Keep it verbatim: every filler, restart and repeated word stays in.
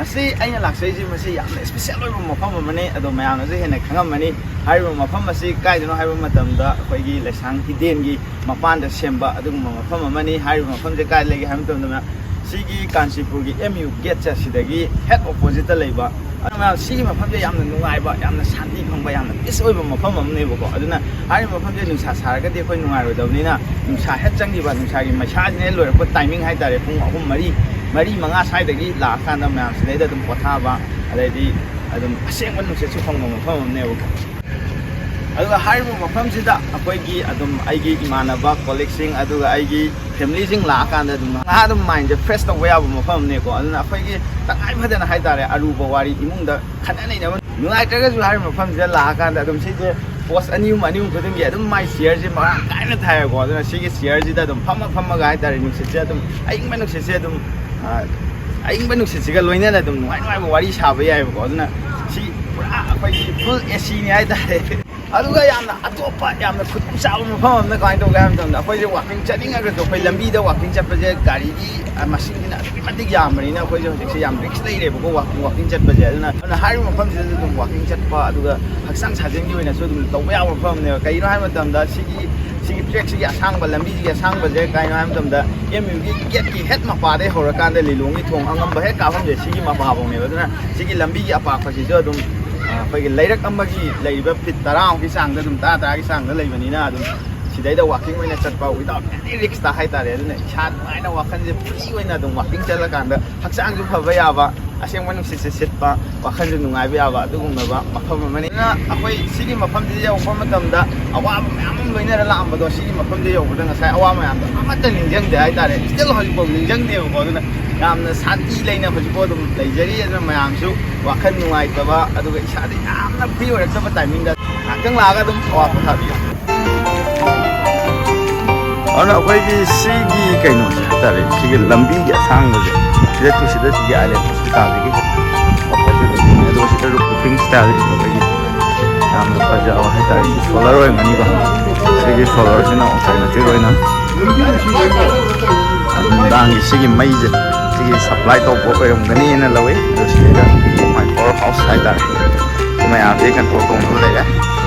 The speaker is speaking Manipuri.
ꯁꯤ ꯑꯩꯅ ꯂꯥꯛꯆꯔꯤꯁꯤ, ꯃꯁꯤ ꯌꯥꯝꯅ ꯏꯁꯄꯤꯁꯦꯜ ꯑꯣꯏꯕ ꯃꯐꯝ ꯑꯃꯅꯤ꯫ ꯑꯗꯣ ꯃꯌꯥꯝꯅꯁꯨ ꯍꯦꯟꯅ ꯈꯪꯉꯝꯃꯅꯤ꯫ ꯍꯥꯏꯔꯤꯕ ꯃꯐꯝ ꯑꯁꯤ ꯀꯥꯏꯗꯅꯣ ꯍꯥꯏꯕ ꯃꯇꯝꯗ, ꯑꯩꯈꯣꯏꯒꯤ ꯂꯩꯁꯥꯡ ꯍꯤꯗꯦꯟꯒꯤ ꯃꯄꯥꯟꯗ ꯁꯦꯝꯕ ꯑꯗꯨꯒꯨꯝꯕ ꯃꯐꯝ ꯑꯃꯅꯤ꯫ ꯍꯥꯏꯔꯤꯕ ꯃꯐꯝꯁꯦ ꯀꯥꯏ ꯂꯩꯒꯦ ꯍꯥꯏꯕ ꯃꯇꯝꯗ, ꯃꯌꯥꯝ, ꯁꯤꯒꯤ ꯀꯥꯟꯆꯤꯄꯨꯔꯒꯤ ꯑꯦꯝ ꯌꯨ ꯒꯦꯠꯁꯦ ꯑꯁꯤꯗꯒꯤ ꯍꯦꯛ ꯑꯣꯄꯣꯖꯤꯠꯇ ꯂꯩꯕ꯫ ꯑꯗꯨꯅ ꯃꯌꯥꯝ, ꯁꯤꯒꯤ ꯃꯐꯝꯁꯦ ꯌꯥꯝꯅ ꯅꯨꯡꯉꯥꯏꯕ, ꯌꯥꯝꯅ ꯁꯥꯟꯇꯤ ꯐꯪꯕ, ꯌꯥꯝꯅ ꯄꯤꯁ ꯑꯣꯏꯕ ꯃꯐꯝ ꯑꯃꯅꯦꯕꯀꯣ꯫ ꯑꯗꯨꯅ ꯍꯥꯏꯔꯤꯕ ꯃꯐꯝꯁꯦ ꯅꯨꯡꯁꯥ ꯁꯥꯔꯒꯗꯤ ꯑꯩꯈꯣꯏ ꯅꯨꯡꯉꯥꯏꯔꯣꯏꯗꯕꯅꯤꯅ, ꯅꯨꯡꯁꯥ ꯍꯦꯛ ꯆꯪꯈꯤꯕ, ꯅꯨꯡꯁꯥꯒꯤ ꯃꯩꯁꯥꯁꯤꯅ ꯍꯦꯛ ꯂꯣꯏꯔꯛꯄ ꯇꯥꯏꯃꯤꯡ ꯍꯥꯏꯇꯥꯔꯦ, ꯄꯨꯡ ꯑꯍꯨꯝ, ꯃꯔꯤ, ꯃꯔꯤ, ꯃꯉꯥ ꯁ꯭ꯋꯥꯏꯗꯒꯤ ꯂꯥꯛꯑꯀꯥꯟꯗ ꯃꯌꯥꯝ ꯁꯤꯗꯩꯗ ꯑꯗꯨꯝ ꯄꯣꯊꯥꯕ, ꯑꯗꯩꯗꯤ ꯑꯗꯨꯝ ꯑꯁꯦꯡꯕ ꯅꯨꯡꯁꯤꯠꯁꯨ ꯐꯪꯕ ꯃꯐꯝ ꯑꯃꯅꯦꯕꯀꯣ꯫ ꯑꯗꯨꯒ ꯍꯥꯏꯔꯤꯕ ꯃꯐꯝꯁꯤꯗ ꯑꯩꯈꯣꯏꯒꯤ ꯑꯗꯨꯝ ꯑꯩꯒꯤ ꯏꯃꯥꯟꯅꯕ ꯀꯣꯂꯤꯛꯁꯤꯡ, ꯑꯗꯨꯒ ꯑꯩꯒꯤ ꯐꯦꯃꯤꯂꯤꯁꯤ ꯂꯥꯛꯑꯀꯥꯟꯗ ꯑꯗꯨꯝ ꯉꯥꯏꯍꯥꯛ ꯑꯗꯨꯝ ꯃꯥꯏꯟꯁꯦ ꯐ꯭ꯔꯦꯁ ꯇꯧꯕ ꯌꯥꯕ ꯃꯐꯝꯅꯦꯀꯣ꯫ ꯑꯗꯨꯅ ꯑꯩꯈꯣꯏꯒꯤ ꯇꯉꯥꯏ ꯐꯗꯅ ꯍꯥꯏꯇꯥꯔꯦ, ꯑꯔꯨꯕ ꯋꯥꯔꯤ, ꯏꯃꯨꯡꯗ ꯈꯠꯅ ꯅꯩꯅꯕ ꯅꯨꯡꯉꯥꯏꯇ꯭ꯔꯒꯁꯨ, ꯍꯥꯏꯔꯤꯕ ꯃꯐꯝꯁꯤꯗ ꯂꯥꯛꯑꯀꯥꯟꯗ ꯑꯗꯨꯝ ꯁꯤꯁꯦ ꯄꯣꯁ ꯑꯅꯤ ꯑꯍꯨꯝ, ꯑꯅꯤ ꯑꯍꯨꯝ ꯈꯨꯗꯤꯡꯒꯤ ꯑꯗꯨꯝ ꯃꯥꯏ ꯆꯤꯌꯔꯁꯦ ꯃꯔꯥꯡ ꯀꯥꯏꯅ ꯊꯥꯏꯌꯦꯀꯣ꯫ ꯑꯗꯨꯅ ꯁꯤꯒꯤ ꯆꯤꯌꯔꯁꯤꯗ ꯑꯗꯨꯝ ꯐꯝꯃ ꯐꯝꯃꯒ ꯍꯥꯏꯇꯥꯔꯦ, ꯅꯨꯡꯁꯤꯠꯁꯦ ꯑꯗꯨꯝ, ꯑꯏꯪꯕ ꯅꯨꯡꯁꯤꯠꯁꯦ ꯑꯗꯨꯝ, ꯑ, ꯑꯏꯪꯕ ꯅꯨꯡꯁꯤꯠꯁꯤꯒ ꯂꯣꯏꯅꯅ ꯑꯗꯨꯝ ꯅꯨꯡꯉꯥꯏ ꯅꯨꯡꯉꯥꯏꯕ ꯋꯥꯔꯤ ꯁꯥꯕ ꯌꯥꯏꯌꯦꯕꯀꯣ꯫ ꯑꯗꯨꯅ ꯁꯤ ꯄꯨꯔꯥ ꯑꯩꯈꯣꯏꯒꯤ ꯐꯨꯜ ꯑꯦ ꯁꯤꯅꯤ ꯍꯥꯏꯇꯥꯔꯦ꯫ ꯑꯗꯨꯒ ꯌꯥꯝꯅ ꯑꯇꯣꯞꯄ, ꯌꯥꯝꯅ ꯈꯨꯗꯣꯡꯆꯥꯕ ꯃꯐꯝ ꯑꯃꯅ ꯀꯃꯥꯏꯅ ꯇꯧꯒꯦ ꯍꯥꯏꯕ ꯃꯇꯝꯗ, ꯑꯩꯈꯣꯏꯁꯦ ꯋꯥꯛꯀꯤꯡ ꯆꯠꯅꯤꯡꯉꯒꯁꯨ, ꯑꯩꯈꯣꯏ ꯂꯝꯕꯤꯗ ꯋꯥꯛꯀꯤꯡ ꯆꯠꯄꯁꯦ ꯒꯥꯔꯤꯒꯤ, ꯑ, ꯃꯁꯤꯡꯁꯤꯅ ꯑꯗꯨꯛꯀꯤ ꯃꯇꯤꯛ ꯌꯥꯝꯕꯅꯤꯅ, ꯑꯩꯈꯣꯏꯁꯦ ꯍꯧꯖꯤꯛꯁꯦ ꯌꯥꯝ ꯔꯤꯛꯁ ꯂꯩꯔꯦꯕꯀꯣ, ꯋꯥꯛꯀꯤꯡ, ꯋꯥꯛꯀꯤꯡ ꯆꯠꯄꯁꯦ꯫ ꯑꯗꯨꯅ, ꯑꯗꯨꯅ ꯍꯥꯏꯔꯤꯕ ꯃꯐꯝꯁꯤꯗꯁꯨ ꯑꯗꯨꯝ ꯋꯥꯛꯀꯤꯡ ꯆꯠꯄ, ꯑꯗꯨꯒ ꯍꯛꯆꯥꯡ ꯁꯥꯖꯦꯜꯒꯤ ꯑꯣꯏꯅꯁꯨ ꯑꯗꯨꯝ ꯇꯧꯕ ꯌꯥꯕ ꯃꯐꯝꯅꯦꯕ꯫ ꯀꯩꯒꯤꯅꯣ ꯍꯥꯏꯕ ꯃꯇꯝꯗ, ꯁꯤꯒꯤ, ꯁꯤꯒꯤ ꯇ꯭ꯔꯦꯛꯁꯤꯒꯤ ꯑꯁꯥꯡꯕ, ꯂꯝꯕꯤꯁꯤꯒꯤ ꯑꯁꯥꯡꯕꯁꯦ ꯀꯩꯅꯣ ꯍꯥꯏꯕ ꯃꯇꯝꯗ, ꯑꯦꯝ ꯌꯨꯒꯤ ꯒꯦꯠꯀꯤ ꯍꯦꯛ ꯃꯄꯥꯗꯩ ꯍꯧꯔꯀꯥꯟꯗ ꯂꯤꯂꯣꯡꯒꯤ ꯊꯣꯡ ꯑꯉꯝꯕ ꯍꯦꯛ ꯀꯥꯐꯝꯁꯦ, ꯁꯤꯒꯤ ꯃꯄꯥꯐꯧꯅꯦꯕ꯫ ꯑꯗꯨꯅ ꯁꯤꯒꯤ ꯂꯝꯕꯤꯒꯤ ꯑꯄꯥꯛꯄꯁꯤꯁꯨ ꯑꯗꯨꯝ, ꯑ, ꯑꯩꯈꯣꯏꯒꯤ ꯂꯩꯔꯛ ꯑꯃꯒꯤ ꯂꯩꯔꯤꯕ ꯐꯤꯠ ꯇꯔꯥꯃꯨꯛꯀꯤ ꯆꯥꯡꯗ ꯑꯗꯨꯝ, ꯇꯔꯥ, ꯇꯔꯥꯒꯤ ꯆꯥꯡꯗ ꯂꯩꯕꯅꯤꯅ, ꯑꯗꯨꯝ ꯁꯤꯗꯩꯗ ꯋꯥꯛꯀꯤꯡ ꯑꯣꯏꯅ ꯆꯠꯄ without any risk ꯍꯥꯏꯇꯥꯔꯦ꯫ ꯑꯗꯨꯅ ꯏꯁꯥ ꯅꯨꯡꯉꯥꯏꯅ, ꯋꯥꯈꯜꯁꯦ ꯐ꯭ꯔꯤ ꯑꯣꯏꯅ ꯑꯗꯨꯝ ꯋꯥꯛꯀꯤꯡ ꯆꯠꯂꯀꯥꯟꯗ ꯍꯛꯆꯥꯡꯁꯨ ꯐꯕ ꯌꯥꯕ, ꯑꯁꯦꯡꯕ ꯅꯨꯡꯁꯤꯠꯁꯦ ꯁꯤꯠꯄ, ꯋꯥꯈꯜꯁꯨ ꯅꯨꯡꯉꯥꯏꯕ ꯌꯥꯕ ꯑꯗꯨꯒꯨꯝꯂꯕ ꯃꯐꯝ ꯑꯃꯅꯤ꯫ ꯑꯗꯨꯅ ꯑꯩꯈꯣꯏ ꯁꯤꯒꯤ ꯃꯐꯝꯁꯤꯗ ꯌꯧꯔꯛꯄ ꯃꯇꯝꯗ ꯑꯋꯥꯕ ꯃꯌꯥꯝ ꯑꯃ ꯂꯣꯏꯅꯔ ꯂꯥꯛꯑꯝꯕꯗꯣ, ꯁꯤꯒꯤ ꯃꯐꯝꯗ ꯌꯧꯕꯗ ꯉꯁꯥꯏ ꯑꯋꯥꯕ ꯃꯌꯥꯝꯗꯣ ꯑꯃꯠꯇ ꯅꯤꯡꯁꯤꯡꯗꯦ ꯍꯥꯏꯇꯥꯔꯦ꯫ Still ꯍꯧꯖꯤꯛꯐꯥꯎ ꯅꯤꯡꯁꯤꯡꯗꯦꯕꯀꯣ꯫ ꯑꯗꯨꯅ ꯌꯥꯝꯅ ꯁꯥꯟꯇꯤ ꯂꯩꯅ ꯍꯧꯖꯤꯛꯐꯥꯎ ꯑꯗꯨꯝ ꯂꯩꯖꯔꯤ꯫ ꯑꯗꯨꯅ ꯃꯌꯥꯝꯁꯨ ꯋꯥꯈꯜ ꯅꯨꯡꯉꯥꯏꯇꯕ, ꯑꯗꯨꯒ ꯏꯁꯥꯗ ꯌꯥꯝꯅ ꯐ꯭ꯔꯤ ꯑꯣꯏꯔꯛꯇꯕ ꯇꯥꯏꯃꯤꯡꯗ ꯉꯥꯛꯇꯪ ꯂꯥꯛꯑꯒ ꯑꯗꯨꯝ ꯑꯋꯥ ꯄꯣꯊꯥꯕꯤꯌꯨ꯫ ꯑꯗꯨꯅ ꯑꯩꯈꯣꯏꯒꯤ ꯁꯤꯒꯤ ꯀꯩꯅꯣꯁꯦ ꯍꯥꯏꯇꯥꯔꯦ, ꯁꯤꯒꯤ ꯂꯝꯕꯤꯒꯤ ꯑꯁꯥꯡꯕꯁꯦ, ꯁꯤꯗ ꯇꯨ ꯁꯤꯗ ꯁꯤꯒꯤ ꯑꯥꯏꯂꯦꯟ ꯍꯣꯁꯄꯤꯇꯥꯜꯁꯤꯒꯤ ꯑꯣꯄꯣꯖꯤꯠ ꯑꯣꯏꯗꯣꯏꯅꯦ꯫ ꯑꯗꯨꯒ ꯁꯤꯗ ꯔꯨꯐ ꯇꯣꯞꯄꯤꯡ ꯁ꯭ꯇꯥꯏꯜ ꯑꯩꯈꯣꯏꯒꯤ ꯌꯥꯝꯅ ꯐꯖꯕ ꯍꯥꯏꯇꯥꯔꯦ, ꯁꯤ ꯁꯣꯂꯔ ꯑꯣꯏꯔꯝꯒꯅꯤꯀꯣ꯫ ꯁꯤꯒꯤ ꯁꯣꯂꯔꯁꯤꯅ ꯑꯣꯇꯣꯃꯦꯇꯤꯛ ꯑꯣꯏꯅ ꯅꯨꯡꯗꯥꯡꯒꯤ ꯁꯤꯒꯤ ꯃꯩꯁꯦ ꯁꯤꯒꯤ ꯁꯄ꯭ꯂꯥꯏ ꯇꯧꯕ ꯑꯣꯏꯔꯝꯒꯅꯤꯅ ꯂꯧꯋꯤ꯫ ꯑꯗꯣ ꯁꯤꯗꯩꯗ ꯃꯥꯏ ꯄꯋꯥꯔ ꯍꯥꯎꯁ ꯍꯥꯏꯇꯥꯔꯦ, ꯁꯤ ꯃꯌꯥꯝꯁꯦ ꯀꯟꯇ꯭ꯔꯣꯜ ꯇꯧꯅꯕ ꯂꯩꯔꯦ꯫